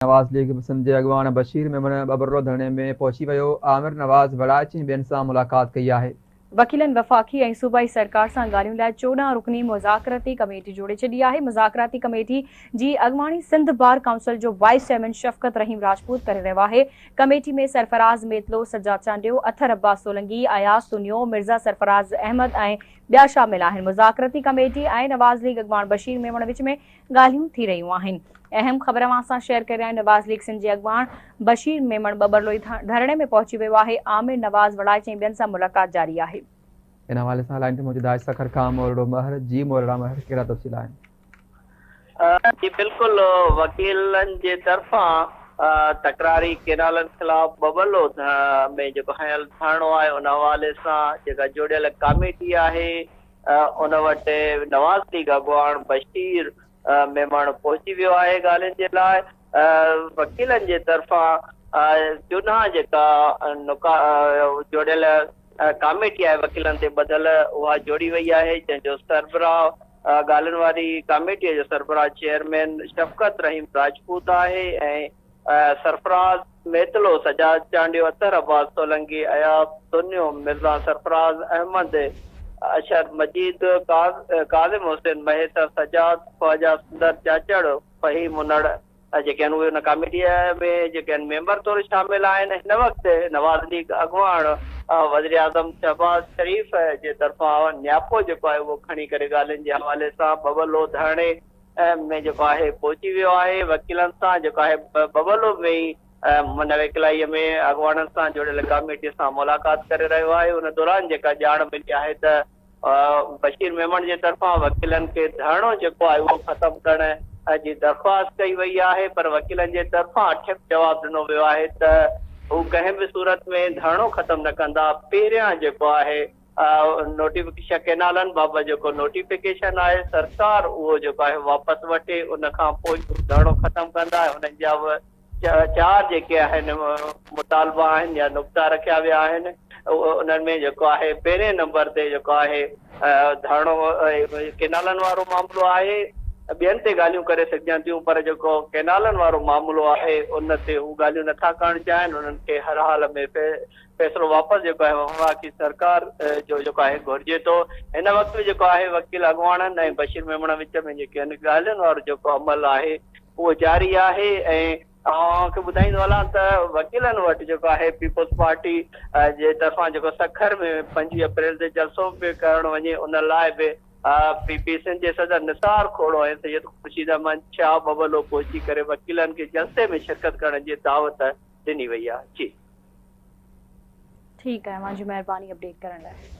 Nawaz league Sindh جي اڳواڻ بشير ميمڻ ٻٻرلو ڌرڻي ۾ پهچي ويو، عامر نواز وڙائچ ۽ ٻين سان ملاقات ڪئي آهي. وڪيلن وفاقي ۽ صوبائي سرڪار سان ڳالهين لاء 14 رڪني مذاڪرتي ڪميٽي جوڙي ڇڏي آهي. مذاڪراتي ڪميٽي جي اڳواڻي سنڌ بار ڪائونسل جو وائيس چيئرمين شفقت رحيم راجپوت ڪري رهيو آهي. ڪميٽي ۾ سرفراز ميتلو، سجاد چانڊيو، اطهر عباس سولنگي، اياز تونيو، مرزا سرفراز احمد ۽ ٻيا شامل آهن. مذاڪرتي ڪميٽي ۽ نواز ليگ اڳواڻ بشير ميمڻ وچ ۾ ڳالهيون ٿي رهيون آهن. اهم خبر اوهان سان شيئر ڪري رهيا آهيون نواز ليگ سنڌ جي اڳواڻ بشير ميمڻ ٻٻرلوئي ڌرڻي ۾ پهچي ويو آهي، عامر نواز وڙائچ ۽ ٻين سان ملاقات جاري آهي. ان حوالي سان لائين تي موجود آهي سکر کان مورڙو مهر، جي مورڙا مهر ڪهڙا تفصيل آهن؟ جي بلڪل وڪيلن جي طرفان تڪراري ڪينالن خلاف ٻٻرلو ۾ جيڪو هنيل ڌرڻو آهي ان حوالي سان جيڪا جوڙيل ڪاميٽي آهي ان وٽ نواز ليگ اڳواڻ بشير ميمڻ پهچي ويو آهي ڳالهين جي لاء وڪيلن جي طرفان چونها جيڪا نقا جوڙيل ڪاميٽي آهي وڪيلن تي ٻڌل اها جوڙي وئي آهي جنهن جو سربراهه ڳالهين واري ڪاميٽي جو سربراهه چيئرمين شفقت رحيم راجپوت آهي ۽ سرفراز ميتلو، سجاد چانڊيو، اطهر عباس سولنگي، اياز تنيو، مرزا سرفراز احمد، اشهر مجيد، ڪاظم حسين مهيسر، سجاد خواجه، سندر چاچڙ، فهيم انڙ جيڪي آهن اهي ان ڪاميٽي ۾ جيڪي آهن ميمبر طور شامل آهن. هن وقت نواز ليگ اڳواڻ وزيراعظم شهباز شريف جي طرفان نياپو جيڪو آهي اهو کڻي ڪري ڳالهين جي حوالي سان ٻٻلو ڌرڻي ۾ جيڪو آهي پهچي ويو آهي وڪيلن سان جيڪو آهي ببلو ۾ ئي نويڪلائي ۾ اڳواڻن سان جوڙيل ڪاميٽي سان ملاقات ڪري رهيو آهي ان دوران جيڪا ڄاڻ ملي آهي ته بشير ميمڻ جي طرفان وڪيلن کي ڌرڻو جيڪو آهي اهو ختم ڪرڻ جي درخواست ڪئي وئي آهي پر وڪيلن جي طرفان ٺپ جواب ڏنو ويو آهي ته هو ڪنهن به صورت ۾ ڌرڻو ختم نه ڪندا پهريان جيڪو آهي نوٽيفڪيشن ڪينالن بابت جيڪو نوٽيفڪيشن آهي سرڪار اهو جيڪو آهي واپس وٺي ان کان پوء هو ڌرڻو ختم ڪندا ۽ انهن جا به چار جيڪي آهن مطالبا آهن يا نقطا رکيا ويا آهن انهن ۾ جيڪو آهي پهرين نمبر تي جيڪو آهي ڌرڻو ڪينالن وارو معاملو آهي ٻين تي ڳالهيون ڪري سگهجن ٿيون پر جيڪو ڪينالن وارو معاملو آهي ان تي هو ڳالهيون نٿا ڪرڻ چاهين انهن کي هر حال ۾ فيصلو واپس جيڪو آهي وفاقي سرڪار جو جيڪو آهي گهرجي ٿو. هن وقت به جيڪو آهي وڪيل اڳواڻن ۽ بشير ميمڻ وچ ۾ جيڪي آهن ڳالهين وارو جيڪو عمل آهي اهو جاري آهي ۽ اوهان کي ٻڌائيندو هلان ته وڪيلن وٽ جيڪو آهي پيپلز پارٽي جي طرفان جيڪو سکر ۾ 25 اپريل تي جلسو به ڪرڻ وڃي ان لاء به پي پي سنڌ جي صدر نثار کوڙو ۽ سيد خورشيد احمد شاهه ببلو پهچي ڪري وڪيلن کي جلسي ۾ شرڪت ڪرڻ جي دعوت ڏني وئي آهي. جي. ٺيڪ آهي اوهان جي مهرباني اپڊيٽ ڪرڻ لاء.